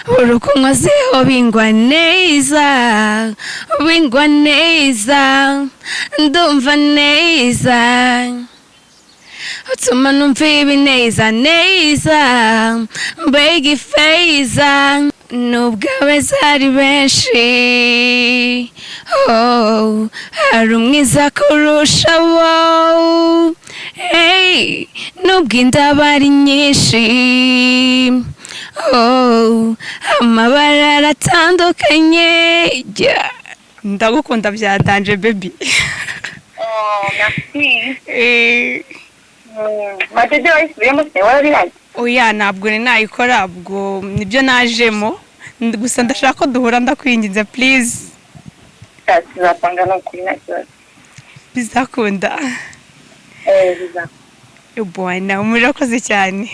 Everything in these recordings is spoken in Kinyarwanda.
Urukunkozeho bingwa neza, bingwa neza, ndumva neza, utuma numva ibineza neza, mbega ifeza, nubwo abeza ari benshi, oh, hari umwiza kurusha bo. Hey, nubwo indabo ari nyinshi, oh, amabara aratandukanye. Yeah. Ndagukunda bya danger, baby. Oh, merci. Madede wayisubiyemo se, warabihaye? Oya, ntabwo ni nayikora, ubwo nibyo najemo. Gusa ndashaka ko duhura, ndakwinginze, please. Tuzapanga, ni ukuri, nta kibazo. Bizakunda? Eh, bizakunda. Bwana, murakoze cyane.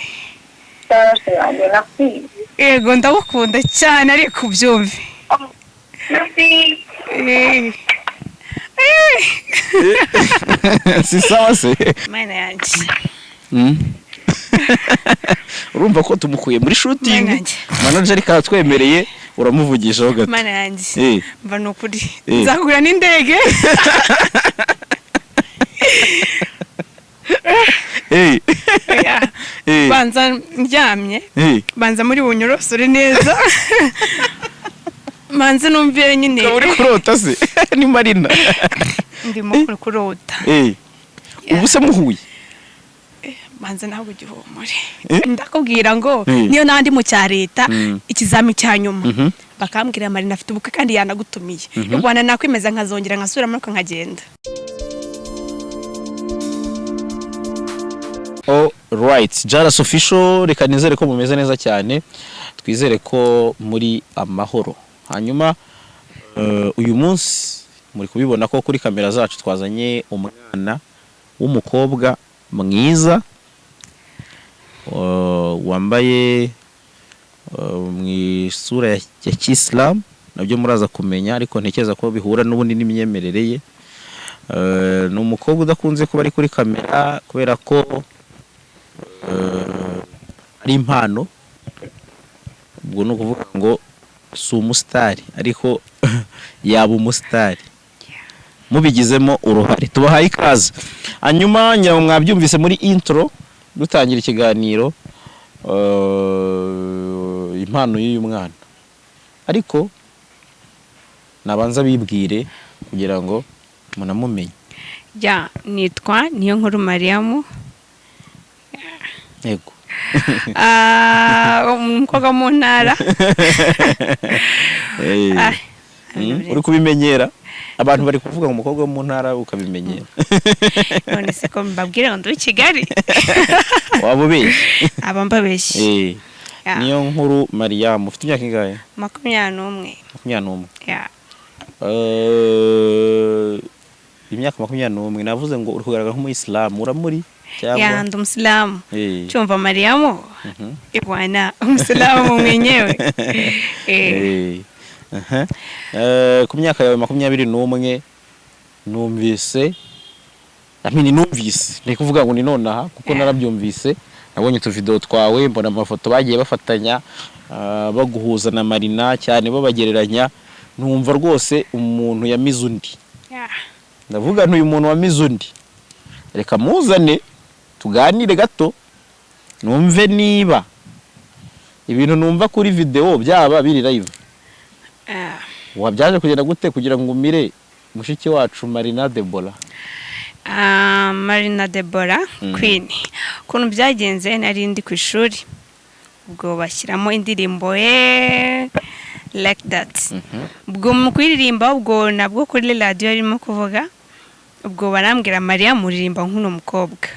Sawa wanjye, merci. Yego, ndagukunda cyane, ariko ubyumve. Oh, merci. Eh. Si sawa se? Mana yanjye! Urumva ko tumukuye muri shooting. Mana yanjye. Manager ariko aratwemereye, uramuvugishaho gato. Mana yanjye! Mva, ni ukuri, nzakugura n'indege. Oya. Banza ndyamye. Banza muri bunyorosore neza, manze numve nyine. Ukaba uri kurota se ni Marina? Ndimo kurota. Ubu se muhuye? Manze ntabwo igihumure. Eh? Ndakubwira ngo niyo nandi mu cya leta, ikizami cya nyuma, bakambwira Marina afite ubukwe kandi yanagutumiye, u Rwanda, nakwemeza nkazongera nkasubiramo ariko nkagenda. Alright, Jaras Official, reka nizere ko mumeze neza cyane, twizere ko muri amahoro. Hanyuma uyu munsi muri kubibona ko kuri kamera zacu twazanye umwana w'umukobwa mwiza, wambaye mu isura ya kisilamu, nabyo muraza kumenya, ariko ntekereza ko bihura n'ubundi n'imyemerere ye. Ni umukobwa udakunze kuba ari kuri kamera kubera ko ari impano. Ubwo ni ukuvuga ngo si umusitari, ariko yaba umusitari mubigizemo uruhare. Tubahaye ikaze. Hanyuma ngira ngo mwabyumvise muri intro dutangira ikiganiro, impano y'uyu mwana, ariko nabanza bibwire kugira ngo munamumenye. Ya, nitwa Niyo Nkuru Mariyamu. Yego. Ah, umukobwa wo mu ntara. Ah, Uri kubimenyera, abantu bari kuvuga ngo umukobwa wo mu ntara, ukabimenyera. None se ko mbabwira ngo ndi i Kigali? Waba ubeshye. Aba mbabeshye. Ya. Niyo Nkuru Mariyamu, ufite imyaka ingahe? 21. 21? Ya. Imyaka 21, navuze ngo uri kugaragara nk'umuyisilamu, uramuri Ya. cyangwa? Ndi umusilamu. Cyumva Mariyamu, bwana, umusilamu mwenyewe. Aha. Ku myaka yawe 21, numvise, I mean, numvise, ni kuvuga ngo ni nonaha kuko narabyumvise, nabonye utuvidewo twawe, mbona amafoto bagiye bafatanya, baguhuza na Marina cyane, babagereranya, numva rwose umuntu yamize undi. Ndavuga nti uyu muntu wamize undi, reka muzane tuganire gato, numve niba ibintu numva kuri videwo byaba biri live. Wabyaje kugenda gute kugira ngo umire mushiki wacu Marina Debora? Ah, Marina Debora Queen, ukuntu byagenze, nari ndi ku ishuri, ubwo bashyiramo indirimbo ye "Like That". Ubwo mu kuririmba, ubwo nabwo kuri radiyo arimo kuvuga, ubwo barambwira: "Mariya, muririmba nk'uno mukobwa."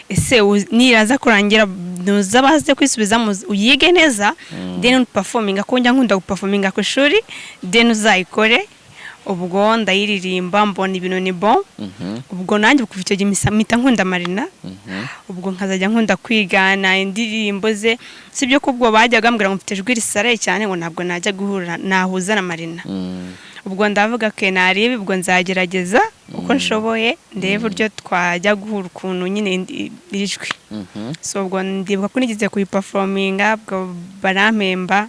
Ese niraza kurangira nuza baze kwisubizamo, uyige neza, then uperforminga, ko njya nkunda guperforminga ku ishuri, then uzayikore. Ubwo ndayiririmba, mbona ibintu ni bon. Ubwo nanjye kuva icyo gihe mpita nkunda Marina. Ubwo nkazajya nkunda kwigana indirimbo ze. Sibyo ko ubwo bajyaga bambwira ngo mfite ijwi risaraye cyane, ngo ntabwo najya guhura nahuza na Marina. Ubwo ndavuga ke narebe, ubwo nzagerageza uko nshoboye, ndebe uburyo twajya guhura, ukuntu nyine ijwi. So ubwo ndibuka ko nigeze kuyiperforminga, ubwo barampemba.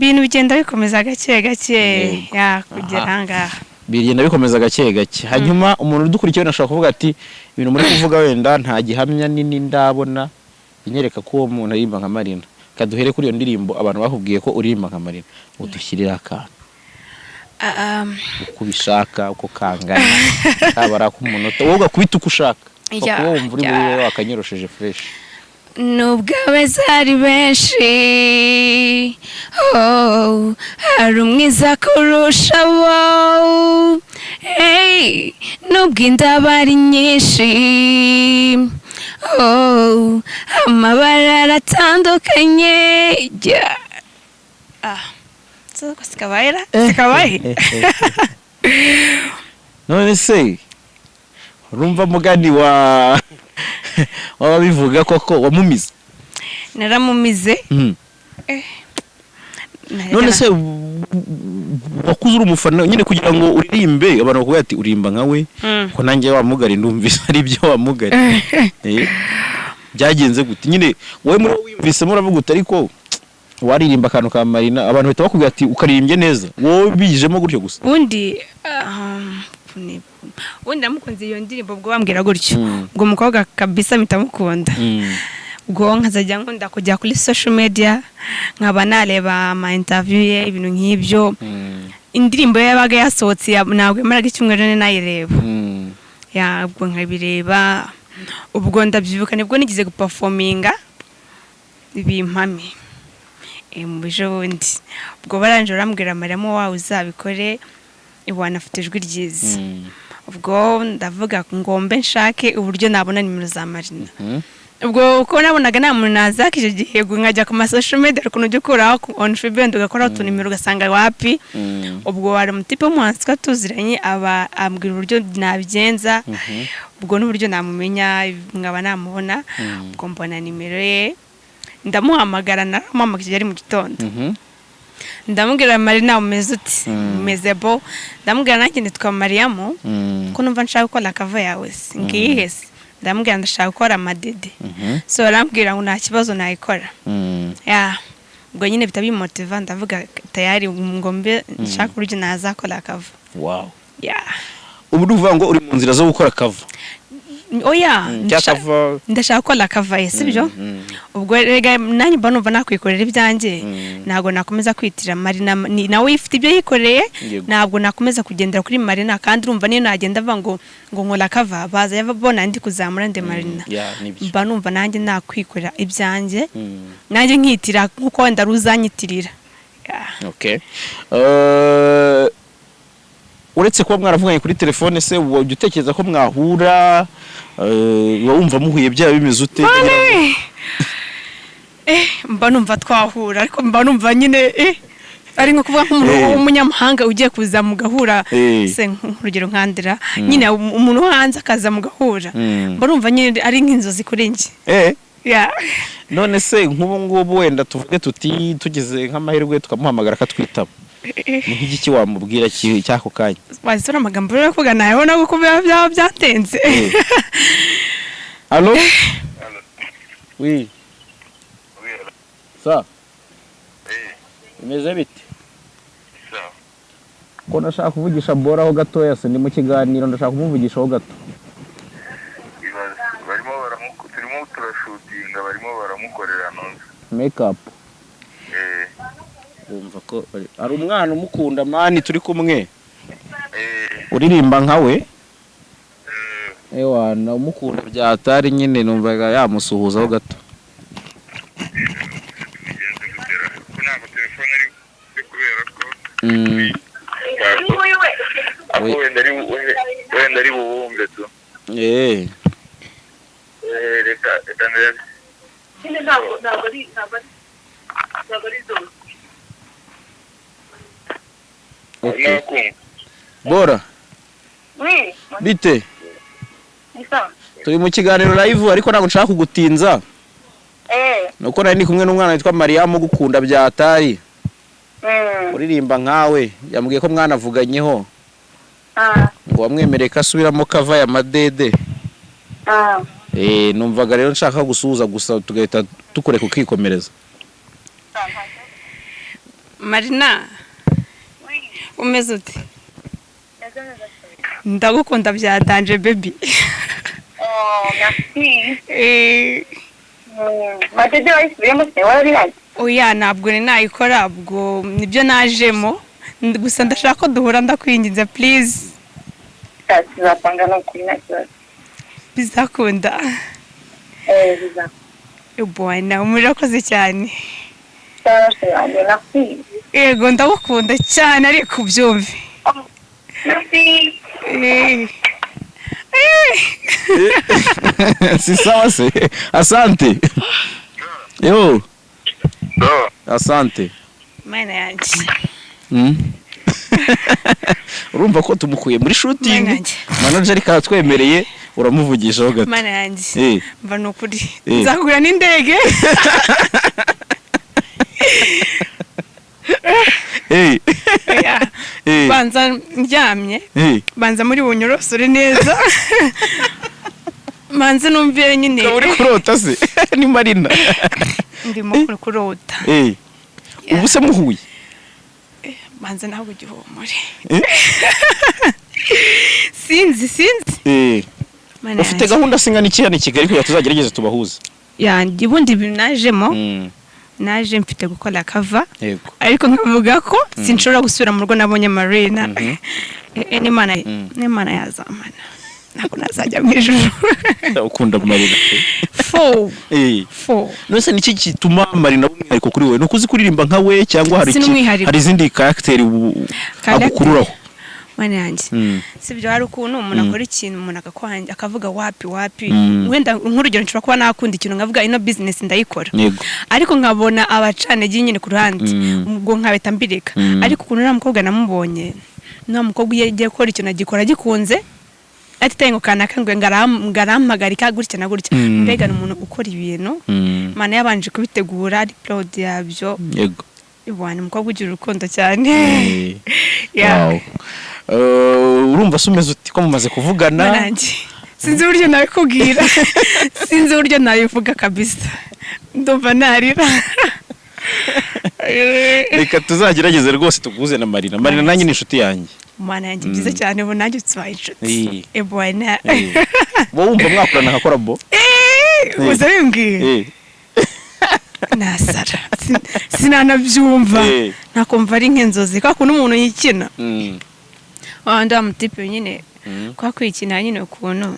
Ibintu bigenda bikomeza gake gake. Yego. Ya, kugera Aha. ahangaha. Bigenda bikomeza gake gake. Hanyuma umuntu udukurikiye wenda ashobora kuvuga ati ibintu muri kuvuga wenda nta gihamya nini ndabona inyereka ko uwo muntu aririmba nka Marina. Kaduhere kuri iyo ndirimbo abantu bakubwiye ko uririmba nka Marina, udushyirire akantu uko ubishaka, uko kangana, kaba ari ak'umunota, wowe ugakubita uko ushaka. Kuba wumva uri muri wowe wakanyorosheje fresh. Nubwo abeza ari benshi, oh, hari umwiza kurusha bo. Hey, nubwo indabo ari nyinshi, oh, amabara aratandukanye. Yeah. Ah, so sikabaye sikabaye. None se urumva mugani wa waba bivuga koko wamumize? Naramumize. None se wakuze uri umufana nyine, kugira ngo uririmbe abantu bakubwira ati uririmba nka we? Ko nanjye wamugari ndumvise ari ibyo wamugari. Byagenze gute nyine? Wowe muri wowe wiyumvisemo uravuga uti ariko waririmba akantu ka Marina, abantu bahita bakubwira ati ukaririmbye neza, wowe bijemo gutyo gusa? Ubundi namukunze iyo ndirimbo, ubwo bambwira gutyo, ubwo umukobwa kabisa mpita mukunda. Ubwo nkazajya nkunda kujya kuri social media, nkaba nareba ama interview ye, ibintu nk'ibyo. Indirimbo ye yabaga yasohotse, ntabwo yamaraga icyumweru nane nayireba. Ya, ubwo nkabireba. Ubwo ndabyibuka nibwo nigeze guperforminga ibimpame mu ejo bundi, ubwo barangije barambwira: "Mariam, wawe uzabikore, iwana afite ijwi ryiza." Ubwo ndavuga ngombe nshake uburyo nabona nimero za Marina. Ubwo uko nabonaga nta muntu nazaka icyo gihe, ubwo nkajya ku ma social media, ukuntu ujya ukuraho on Facebook ugakoraho utunimero, ugasanga wapi. Ubwo hari umutipe w'umuhanzi twari tuziranye, aba ambwira uburyo nabigenza, ubwo n'uburyo namumenya nkaba namubona. Ubwo mbona nimero ye, ndamuhamagara. Naramuhamagaye yari mu gitondo. Ndamubwira: "Marina, umeze uti?" "Meze bo." Ndamubwira: "Nanjye nitwa Mariyamu, ko numva nshaka gukora cover yawe." "Se ngiyihe se?" Ndamubwira: "Ndashaka gukora Amadede." So arambwira ngo nta kibazo, nayikora. Ya, ubwo nyine bihita bimotiva, ndavuga tayari ngo mbe nshaka uburyo nazakora cover. Wow. Ya. Ubu ni ukuvuga ngo uri mu nzira zo gukora cover? Oya. Cya cover. Ndashaka gukora cover ye, sibyo? Ubwo rega nanjye mba numva nakwikorera ibyanjye. Ntabwo nakomeza kwitira Marina, nawe ifite ibyo yikoreye. Ntabwo nakomeza kugendera kuri Marina, kandi urumva niyo nagenda avuga ngo nkora cover, baza babona ndi kuzamura ndi Marina. Ya, nibyo. Mba numva nanjye nakwikorera ibyanjye, nanjye nkitira nkuko wenda ari uzanyitirira. Yeah. Okay. Uretse kuba mwaravuganye kuri telefone se, wajya utekereza ko mwahura? Uba wumva muhuye byaba bimeze ute? Mba numva twahura, ariko mba numva nyine ari nko kuvuga nk'umuntu w'umunyamahanga ugiye kuza mugahura. Se nk'urugero nkandira nyine umuntu wo hanze akaza mugahura, mba numva nyine ari nk'inzozi kuri njye. Yeah. None se nk'ubu ngubu wenda tuvuge tuti tugize nk'amahirwe tukamuhamagara akatwitaba, ni nk'igiki wamubwira cy'ako kanya? Wazisura amagambo rero kuvuga nayabona kuko biba byaba byatenze. Allo, oui, sa bimeze bite? Ko ndashaka kuvugisha Bora ho gatoya se, ndi mu kiganiro, ndashaka kumuvugishaho gato. Barimo turimo turashutinga, barimo baramukorera ntuzi. Make up. Eh. Wumva ko hari umwana umukunda man turi kumwe, uririmba nka we. Ewana, umukunda byatari nyine, numvaga yamusuhuzaho gato. Bigenze gutera ko ntabwo telefone ari kubera ko ako wenda ari bubumve tu. Reka reka ndebe. Nyine ntabwo ari zose. Okay. Nakumva. Bora. Oui. Bite? Ni sawa. Turi mu kiganiro live, ariko ntabwo nshaka kugutinza. Nuko nari ndi kumwe n'umwana witwa Mariyamu ugukunda byatari, uririmba nkawe. Yambwiye ko mwanavuganyeho, ngo wamwemereye ko asubiramo cover ya Madede. Numvaga rero nshaka gusuhuza gusa, tugahita tukureka ukikomereza. Marina, Oui. umeze ute? Meze neza cyane. Ndagukunda bya danger, baby. Oh, merci. Eh, Madede wayisubiyemo se, warabiraye? Oya, ntabwo ni nayikora, ubwo nibyo najemo. Gusa ndashaka ko duhura, ndakwinginze, please. Tuzapanga no kuri, nta kibazo. Bizakunda? Eh, biza. Bwana, murakoze cyane. Sawa wanjye, merci. Yego, ndagukunda cyane, ariko ubyumve. Oh, merci. Eh. Eh. Si sawa se? Asante yo. Sawa. Asante. Mana yanjye! Urumva ko tumukuye muri shooting. Mana yanjye. Manager ariko aratwemereye, uramuvugishaho gato. Mana yanjye! Eh. Mva, ni ukuri, Eh. nzakugura n'indege. Eh. Oya. Eh. Banza ndyamye. Eh. Banza muri bunyorosore neza, manze numve nyine. Ukaba uri kurota se ni Marina? Ndimo kurota. Eh. Ubu se muhuye? Banza ntabwo igihumure. Eh? Sinzi, sinzi. Eh. Mana Ufite yanjye. gahunda singana iki hano i Kigali kugira tuzagerageze tubahuze? Yanjye, ubundi ibintu najemo, naje mfite gukora cover, ariko nkavuga ko sinshobora gusubira mu rugo nabonye Marina. Eh, n'Imana, n'Imana yazamana, ntabwo nazajya mu ijuru. Ukunda Marina? Fo. Eh. Fo. None se niki gituma Marina umwihariko kuri wowe? Ni uko uzi kuririmba nka we, cyangwa hari Si n'umwihariko. Hari izindi caractère Caractère. agukururaho? Mana yanjye! Si ibyo, hari ukuntu umuntu akora ikintu, umuntu akakwanga, akavuga wapi wapi. Wenda nk'urugero, nshobora kuba nakunda ikintu, nkavuga ino business ndayikora, ariko nkabona abacanegi nyine ku ruhande, ubwo nkabita mbireka. Ariko ukuntu uriya mukobwa namubonye, uriya mukobwa iyo agiye gukora ikintu agikora agikunze, atitaye ngo kanaka ngo ngarampagarika gutya na gutya. Mbega ni umuntu ukora ibintu, Mana, yabanje kubitegura, ari proud yabyo. Ibona umukobwa ugira urukundo cyane. Yeah. Wow. Urumva se umeze uti ko mumaze kuvugana? Nanjye sinzi uburyo nabikubwira, sinzi uburyo nabivuga kabisa, ndumva narira. Reka tuzagerageze rwose tuguze na Marina. Marina nanjye ni inshuti yanjye. Mana yanjye, byiza cyane, ubu nanjye tubaye inshuti. Ebwana. Wowe wumva mwakorana nka collabo? Uza bimbwiye, nasara. Sinanabyumva. Nakumva ari nk'inzozi, kwa kuntu umuntu yikina, wandi wa mutipe nyine, kwa kwikina nyine ukuntu.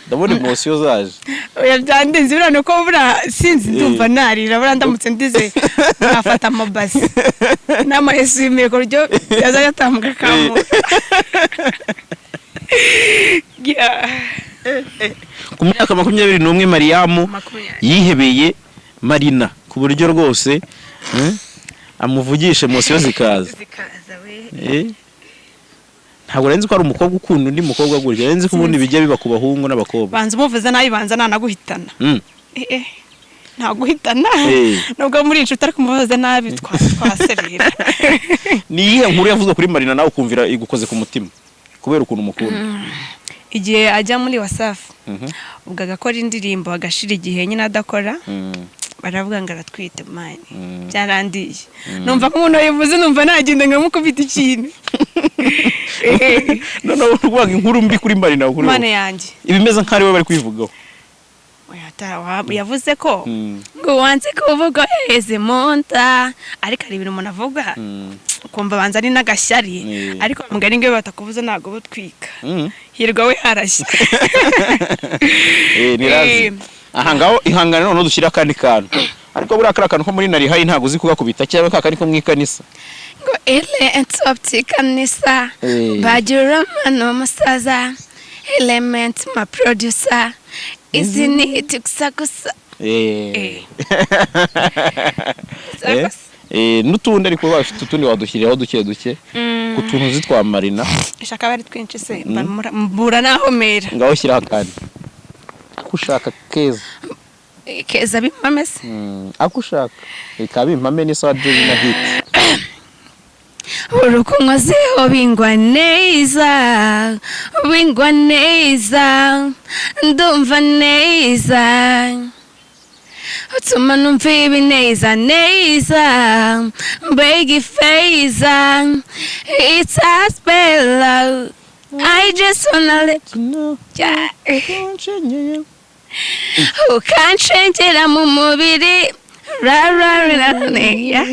Ndabona emotion zaje. Oya, byandenze buriya, nuko buriya sinzi, ndumva narira buriya. Ndamutse ndize nkafata amabasi n'ama essuie-main ku buryo yazajya atambuka akamura. Yeah. Ku myaka 21, Mariyamu 20. yihebeye Marina ku buryo rwose, amuvugisha emotion zikaza. Zikaza we. Ntabwo nari nzi ko hari umukobwa ukunda undi mukobwa gutya. Nari nzi ko ubundi bijya biba ku bahungu n'abakobwa. Banza umuvuze nabi, banza nanaguhitana. Eh, eh. Ntaguhitana. Nubwo muri inshuti, ariko umuvuze nabi twaserera. Ni iyihe nkuru yavuzwe kuri Marina nawe ukumvira igukoze ku mutima kubera ukuntu umukunda? Igihe ajya muri Wasafi, ubwo agakora indirimbo, agashira igihe nyine adakora, baravuga ngo aratwite. Man, byarandiye, numva nk'umuntu wabivuze, numva nagenda nkamukubita ikintu. Noneho urwanga inkuru mbi kuri Marina kuri Mana wowe yanjye! Ibimeze nk'aho ari we bari kwivugaho. Oya, yavuze ko ngo wanze kuvuga heze monta, ariko hari ibintu umuntu avuga ukumva banza ari n'agashyari. Ariko mugani ngo iyo batakuvuze ntabwo butwika. Hirwa we harashya. Eh, nirazi. Aha ngaho ihangane, noneho dushyire akandi kantu, ariko buriya kariya kantu ko muri narihayi ntabwo uzi kugakubita, cyangwa ka kandi ko mu ikanisa. Ngo ele entopti kanisa. Bagira mano musaza Element, ma producer, izi ni hit gusa gusa. Eh, n'utundi, ariko bafite utundi wadushyiriraho duke duke ku tuntu uzi twa Marina. Ishaka bari twinshi se, mbura naho mera. Ngaho shyiraho akandi ako ushaka keza. Keza bimame se? Ako ushaka bikaba bimpame n'isaha jeri na hit. Urukunkozeho bingwa neza, bingwa neza, ndumva neza. Utuma numva ibineza neza. Mbega ifeza. It's a spell. I just wanna let yeah. Ukanshengera mu mubiri ra ra ra ra, yeah.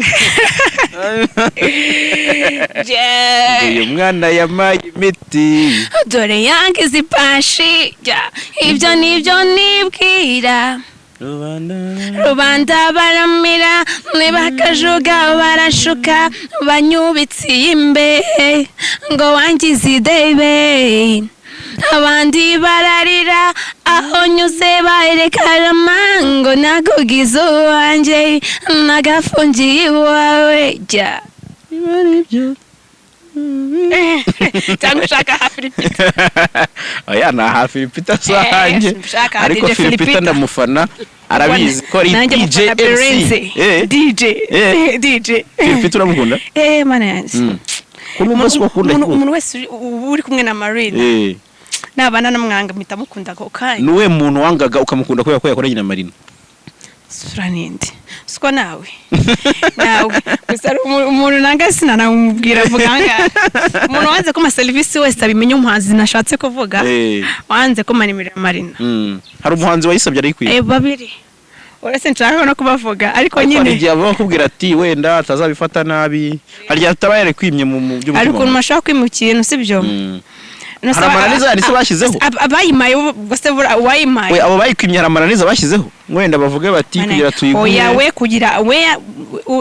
Yeah. Uyu mwana yamaye imiti. Dore yangize ipashi, yeah. Ibyo nibyo nibwira. Rubanda. Rubanda baramira, nibakajuga barashuka, banyubitse imbehe ngo wangize idebe. Abandi bararira aho nyuze, barekarama ngo nakugize uwanjye, nagafungiye iwawe jya. Niba ari byo. Cyangwa ushaka hafi Philipita? Oya, nta hafi Philipita sanjye. Ushaka Ariko DJ Philipita Philipita. ndamufana, arabizi ko ari Nanjye DJ mufana MC. Berenze. Eh. DJ. Eh. DJ. Philipita uramukunda? Eh, mana yanjye. Ko numva si wakunda? Umuntu wese uba uri kumwe na Marina, nabana namwanga mpita mukunda ako kanya. Nuwe muntu wangaga ukamukunda kubera ko yakoranye na Marina? Sura ninde? Siko nawe nawe gusa ari umuntu nanga sinanamubwira, avuga ngaha umuntu wanze ko amaserivisi wese abimenya, umuhanzi nashatse kuvuga, wanze ko manimira Marina. Hari umuhanzi wayisabye arayikwiye? Eh, babiri, uretse nshaka no kubavuga, ariko Ariko hari nyine igihe aba bakubwira ati wenda atazabifata nabi, hari igihe ataba yarakwimye mu by'umutima. Hari ukuntu bashobora kwima ikintu, sibyo? Hari amananiza yanditse bashyizeho? Abayimaye ubwo se uwayimaye. We, abo bayikwimye hari amananiza bashyizeho, wenda bavuge bati Mana, kugira tuyiguhe. Oya, we kugira we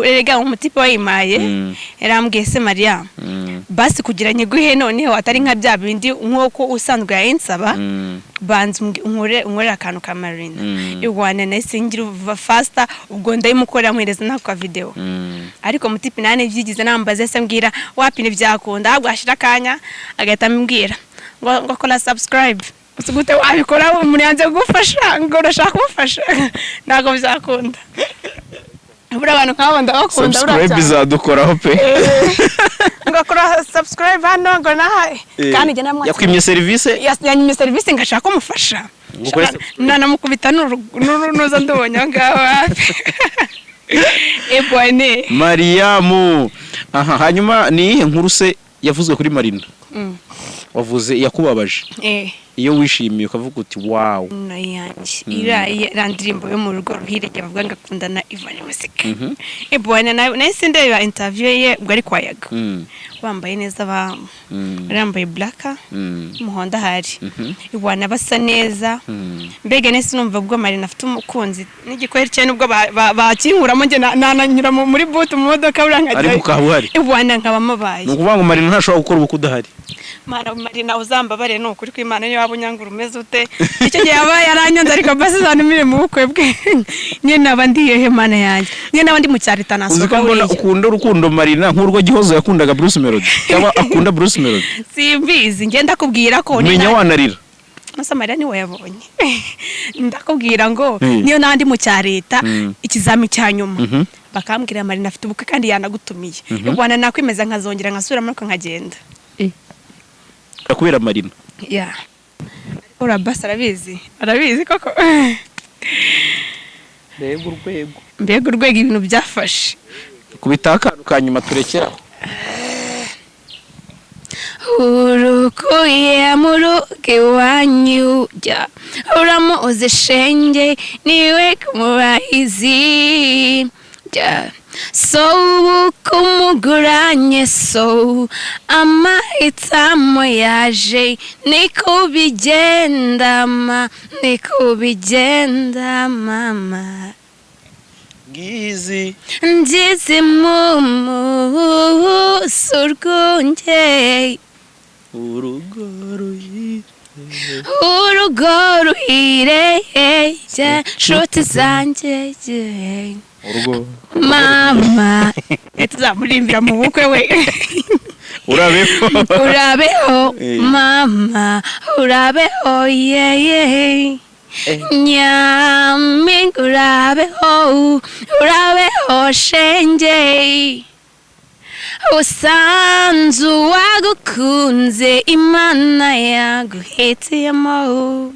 erega umutipe wayimaye yarambwiye: "Se Mariya, basi kugira nyiguhe noneho atari nka bya bindi nk'uko usanzwe yayinsaba, banza unkorere akantu ka Marina." Iwana nahise ngira uva faster, ubwo ndayimukorera, muhereza n'ako ka video. Ariko mutipe nane byigize nambaze se mbwira wapi, ntibyakunda, ahubwo hashira akanya agahita ambwira ngo kora subscribe. Uzi gute wabikora umuntu yanze kugufasha ngo urashaka kumufasha? Ntabwo byakunda. Buriya abantu nk'abo ndabakunda buriya Subscribe cyane. izadukoraho pe. Ngo kora subscribe hano, ngo naha, kandi njye namwakira. Yakwimye serivisi. Yanyimye serivisi ngashaka kumufasha. Ngo ukore subscribe. Nanamukubita n'urunuza ndubonye aho ngaho hafi ebone. Mariyamu, aha hanyuma ni iyihe nkuru se yavuzwe kuri Marina? Wavuze yakubabaje, iyo wishimiye ukavuga uti wow? No yanjye iriya ndirimbo yo mu rugo ruhire bavuga ngo akunda na Ivan Muzika. Ebone nahise ndeba interview ye ubwo ari kwa Yago, bambaye neza, ba bambaye black, umuhondo ahari, ibona basa neza. Mbega nese numva ubwo Marina afite umukunzi n'igikweri cye, nubwo bakinkuramo njye nananyura muri boot mu modoka buriya nkajya Ariko ukaba uhari. Ibona nkaba mubaye. Ni ukuvuga ngo Marina ntashobora gukora ubukwe udahari? Mana, Marina uzambabare, ni ukuri kw'Imana, niyo waba unyangura umeze ute, icyo gihe yaba yaranyonze, ariko basi zantumire mu bukwe bwe nyine naba ndiyehe? Mana yanjye, nyine naba ndi mu cyaro Uzi ko itanasohoka. mbona Buriya ukunda urukundo Marina nk'urwo Gihozo yakundaga Bruce Melody, cyangwa akunda Bruce Melody? Simbizi, ngenda ndakubwira ko Menya wanarira. Masa Mariya niwe yabonye, ndakubwira ngo niyo nandi mu cya leta, ikizami cya nyuma, bakambwira Marina afite ubukwe kandi yanagutumiye, ubona nakwemeza nkazongera nkasubiramo ariko nkagenda. Kubera Marina. Ya, ura basi arabizi, arabizi koko. Mbega urwego! Mbega urwego ibintu byafashe! Kubita akantu ka nyuma turekeraho. Urukuye mu rugo iwanyu jya uramuzi shenge, niwe kumubahizi jya so ubu kumuguranye, so amahitamo yaje, niko bigenda ma, niko bigenda mama. Ngizi. Ngize mu musi urwunge. Urugo ruhire. Urugo ruhire, nshuti zanjye. Urugo. Mama tuzamuririmbira mu bukwe we. Urabeho. Urabeho. Mama urabeho, yeye nyampinga urabeho, urabeho shenge, usanze uwagukunze, Imana yaguhitiyemo.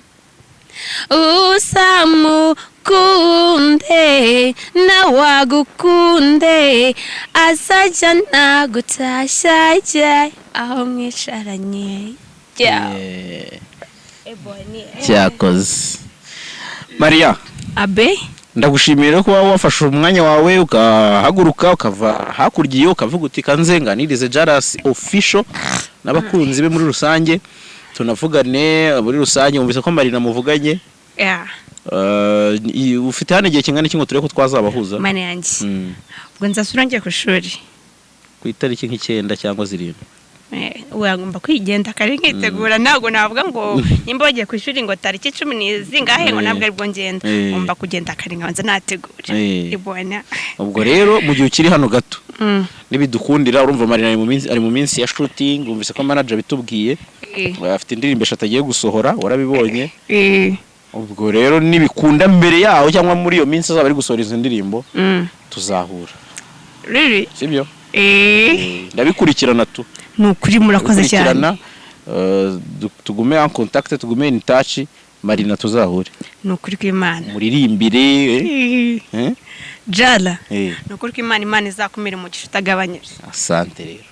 Uzamukunde nawagukunde, azajya nagutashya aho mwicaranye. Yeah. Cyakoze Mariya. Abe. Ndagushimiye rero kuba wafashe umwanya wawe, ugahaguruka, ukava hakurya iyo, ukavuga uti: "Kanze nganirize Jalas Official n'abakunzi be muri rusange, tunavugane muri rusange." Wumvise ko Marina muvuganye. Ufite hano igihe kingana iki ngo turebe ko twazabahuza? Mana yanjye! Ubwo nzasubira ngiye ku ishuri. Ku itariki nk'9 cyangwa 7. Wagomba kwigenda kare nkitegura. Ntabwo navuga ngo nimba bagiye ku ishuri ngo tariki 10 ni zingahe, ngo ntabwo aribwo ngenda. Ngomba kugenda kare nkabanza nategura. Ibona. Ubwo rero mu gihe ukiri hano gato, nibidukundira, urumva Marina ari mu minsi ya shooting. Wumvise ko manager bitubwiye. Afite indirimbo 3 agiye gusohora, warabibonye. Ubwo rero nibikunda mbere yaho cyangwa muri iyo minsi azaba ari gusohora izo ndirimbo, tuzahura. Really? Sibyo? Eh. Ndabikurikirana tu. Ni ukuri, murakoze cyane. Ndabikurikirana, tugume en contact, tugume in touch. Marina, tuzahure. Ni ukuri kw'Imana. Muririmbire, eh? Eh? Jala. Eh. Ni ukuri kw'Imana, Imana izakumira umugisha utagabanyije. Asante rero.